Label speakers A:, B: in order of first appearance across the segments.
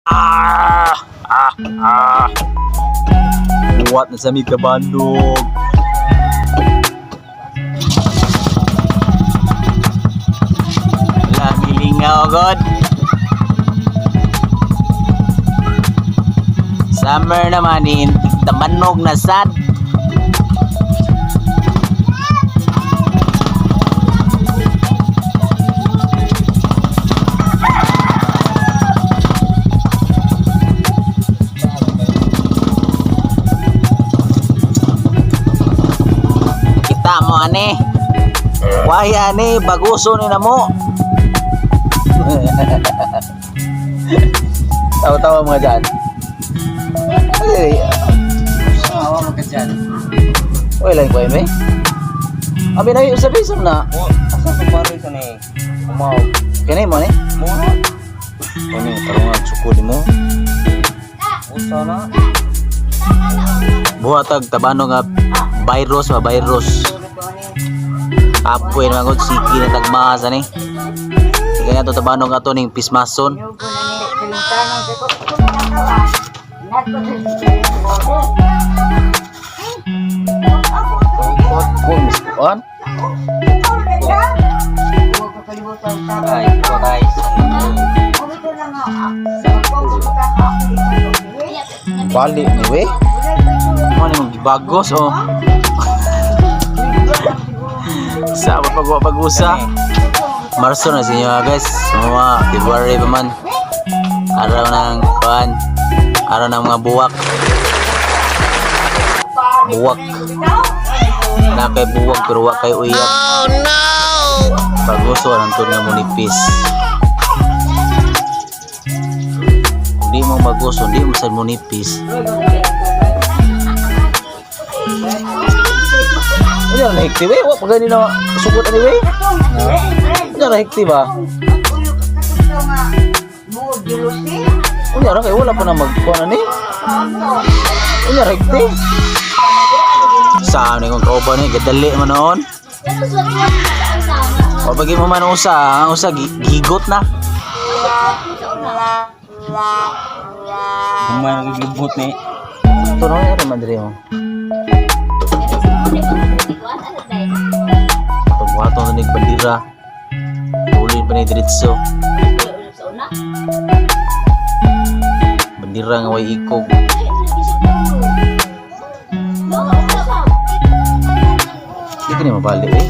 A: Ah! Ah! Ah! Buwat na sa mi kabandog. Wala, milingaw god. Summer naman in tamanog na sad. Kita mo ani. Wahi ani baguso ni namo. Tawa-tawa mga dyan. Ay,
B: Awa mo ka dyan.
A: oy lang ko eh. Abi na usab isam na.
B: Oh, asa ka pare ka ni? Umaw.
A: Kani mo ni?
B: Mo.
A: Ano tarong sukod mo?
B: Usa na.
A: Buhatag tabano nga virus ba virus. Apoy naman gud siki na tagmahas ani. Kaya to tabano nga to ning pismason. Ko miskuan.
B: Ay, guys.
A: Bali ni we. Mo ni mong gibagos oh. Sa pagwa pag-usa. Marso na sa inyo ah, guys. Mga February pa man. Araw ng kuan. Araw ng mga buwak. Buwak. Na kay buwak pero wa kay uyab. Oh no. Paguso ang nga munipis. Hindi mo maguso, hindi mo sad munipis. Wala na hikti we, wa pa gani na sukot ani we. Wala na hikti ba? Wala ra kay wala pa na magkuan ani. Wala ra hikti. Sa ni kong kauban ni gadali man noon. O pagi mo man usa, ang usa gigot na.
B: Kumain ng gibot ni.
A: Ito na ano man diri oh. Pagbuhaton na nig bandira. Tulin pa ni diretso. Bandira nga way ikog. Di kini mabalik eh.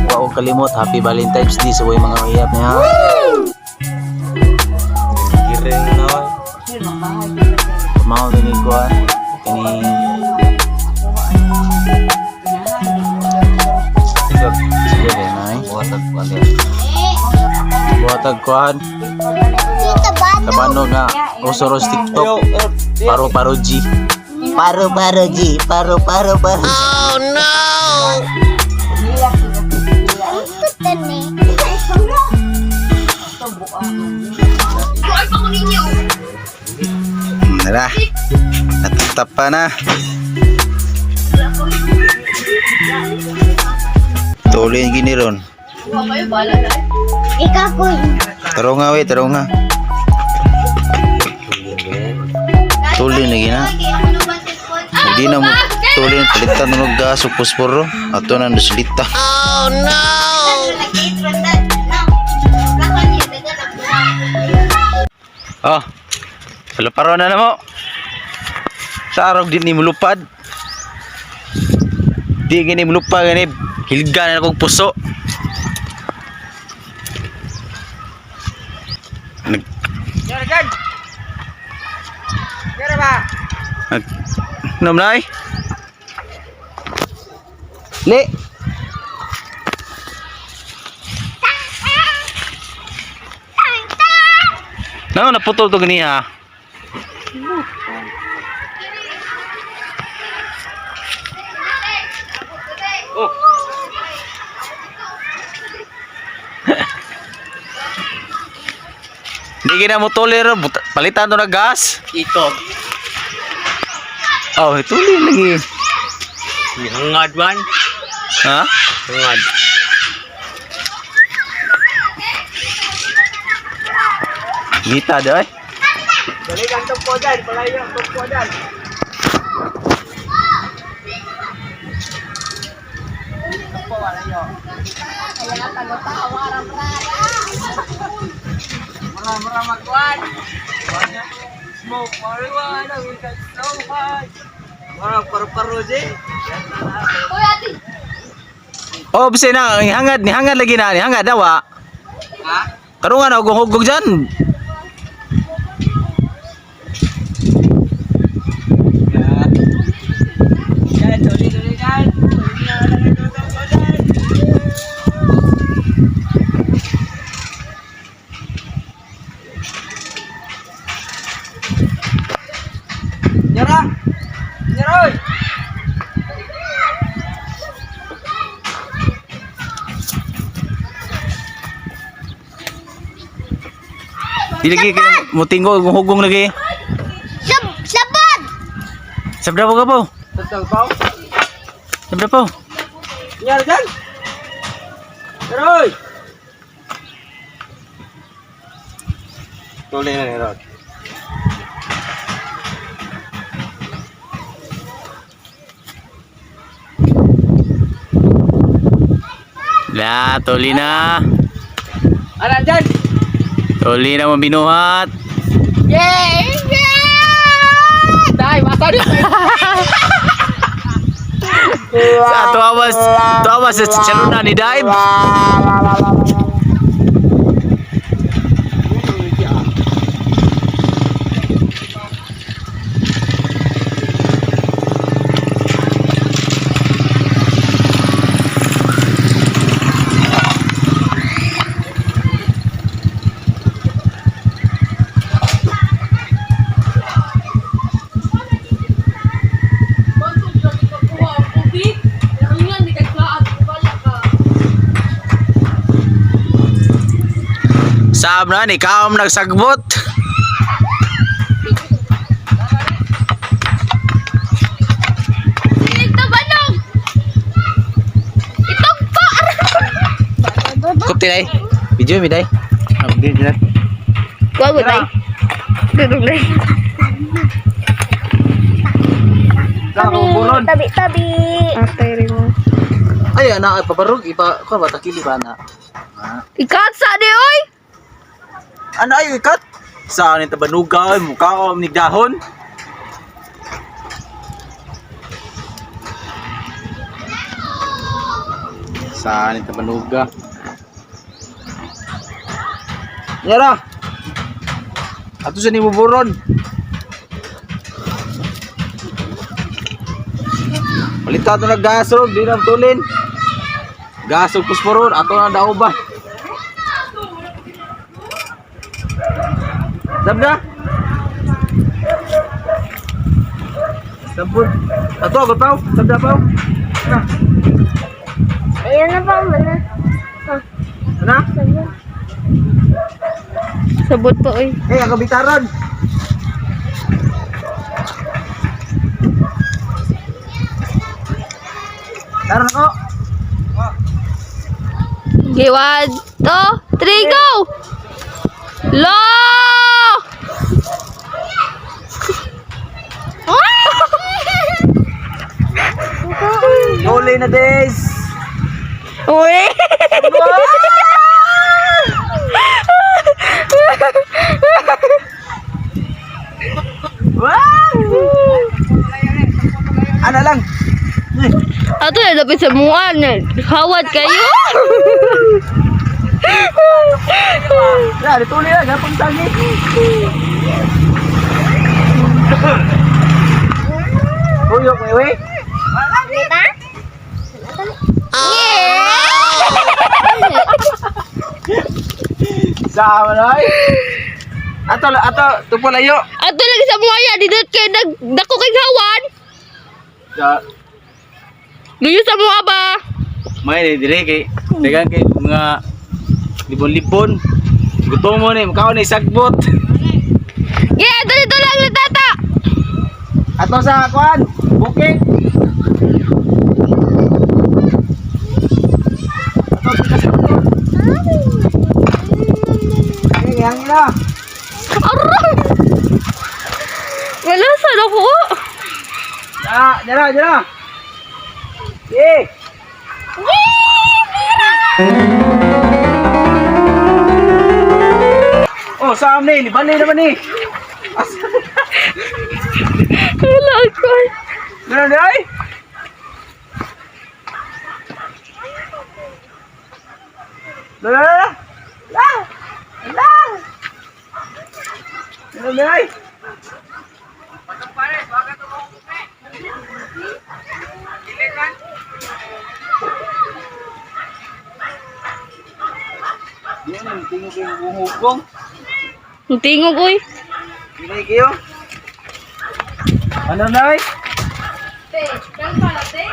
A: Wa ko kalimot, Happy Valentine's Day sa way mga uyab niya.
B: Giring na oy.
A: Mao ni kuan kini sige din ay.
B: Buhatag ko ani.
A: Buhatag kuan. Tabano nga uso ro sa TikTok. Paro paro G. Paro paro G, paro paro paro. Tara. Nataptap pa na. Tuloy gini ron.
C: Ikaw ko.
A: Taro nga we, taro nga. Tuloy na gina. Hindi na mo tuloy palitan na maggas o posporo. Ato na nasulita. Oh. Palaparo na na mo. Sa araw din ni mulupad. Di gini mulupad gani. Hilga na akong puso. Nag Nag Namlay. Le. Nano naputol to gani ha.
B: Oh.
A: Hindi gina mo tuloy ro, palitan to na gas.
B: Ito.
A: Oh, tuloy lagi.
B: Hangad man.
A: Ha?
B: Hangad.
A: Gita daw eh.
B: Balik ang tumpo dyan. Palayo ang tumpo dyan. Tumpo, wala. Mura, mura magkuhan. Smoke marijuana, we got so high. Mura, paru-paro, Jay.
A: Oh, bisi na hangad ni hangad lagi na ni hangad dawa.
B: Ha?
A: Karungan og hugog dyan.
B: Yan. Yan, tuloy, tuloy, yan. Tuloy na, tuloy, tuloy, tuloy. Nyara! Nyara, oy!
A: Di lagi kay mutinggo og hugong lagi.
C: Sab sabad!
A: Sabda po ka po.
B: Tatang pao?
A: Sabda po.
B: Nyara dyan! Nyara, oy! Tuloy na ni Rod.
A: La, tuli na.
B: Ano dyan?
A: Tuli na mo binuhat.
C: Yeah! Yeah!
B: Dai, mata di.
A: Sa tuawas, tuawas sa chicharona ni Dive. Saab na ni kaom nagsagbot.
C: Tabalong! Itong pa!
A: Kupti day. Video mi day.
C: Wago tay. Dudong day. Tabi, tabi. Atay rin mo.
A: Ay ana ay pabarog ipa ko ba takili ba na.
C: Ikat sa di oy!
A: Ano ay ikat? Sa ni tabanuga mukha ni dahon. Sa ni tabanuga. Yara. Ato sa nimo buron. Palit ato na gasog, di na tulin. Gasog pusporon, ato na daw ba? Sabda? Sabon. Ato agad pao. Sabda pao. Na.
C: Ayan na pa mo na.
A: Na.
C: Sabot pa oy.
A: Eh, ako bitaron. Taron ako.
C: Okay, 1, 2, 3, go! Lo!
A: Huli na des.
C: Uy!
A: Ano lang?
C: Ato na dapat sa muan. Hawad kayo.
A: Ya, dituli na gapon tangi. Tuyok wewe. Sama na ay. Ato ato tupo layo.
C: Ato lagi sa muaya dito kay nag dako kay hawan.
A: Sa
C: Luyo sa mua ba?
A: may dire kay dagan kay mga libon-libon. Gutom mo ni mukha ni sagbot.
C: Yeah, ato dito lang ni tata.
A: Ato sa kuan, bukid.
B: hangin na.
C: Aray! Wala sa ako.
B: Ah, dara, dara. Eh. Oh, saan ni? Libali naman ni.
C: Wala ako.
B: Dara, dara. Dara, dara. La! La! Dara, dara. Yan, tingog yung hugong.
C: Ang tingog, oy.
B: Hindi kayo. Ano na ay?
C: Te, kan te.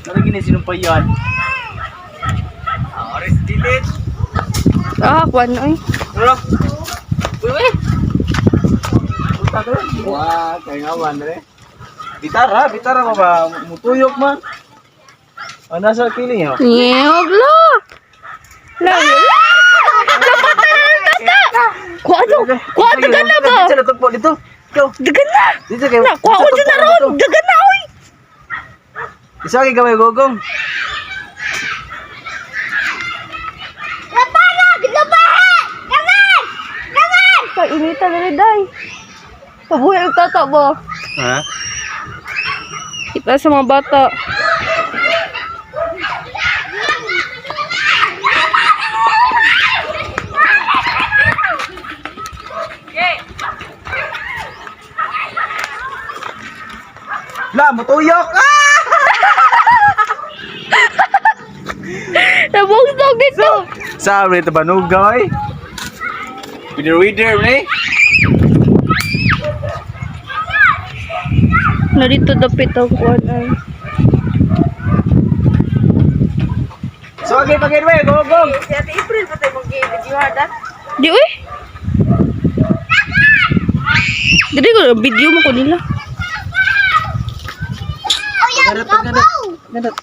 B: Ano gini sinumpayan? Oris dilit.
C: Ah, kwan, oy.
B: Ano? Uy, uy. Wah, kaya nga man re. Bitara, bitara mo ba? Mutuyok man. Ano sa kiling yo?
C: Ngiyog la. La, la. Napatay na ng tata. Kuha to. Kuha dagan na ba?
B: Dito na tugpo dito. Go.
C: Dagan na.
B: Dito kayo.
C: Na, kuha ko dyan na ron. Dagan na, oy.
B: Isa kay gamay gogong.
C: Kainita na rin, day. Pabuhay ang tata ba?
B: Ha?
C: Kita sa mga bata.
B: La, mutuyok. Ah!
C: Nabungsog dito.
B: Sabi ito banugoy. Winner winner ni.
C: Narito dapit ang kuwan ay.
B: So okay pagin we, gogong.
C: Di uy. Dili ko video mo ko nila.
B: Pagkarat, pagkarat. Pagkarat.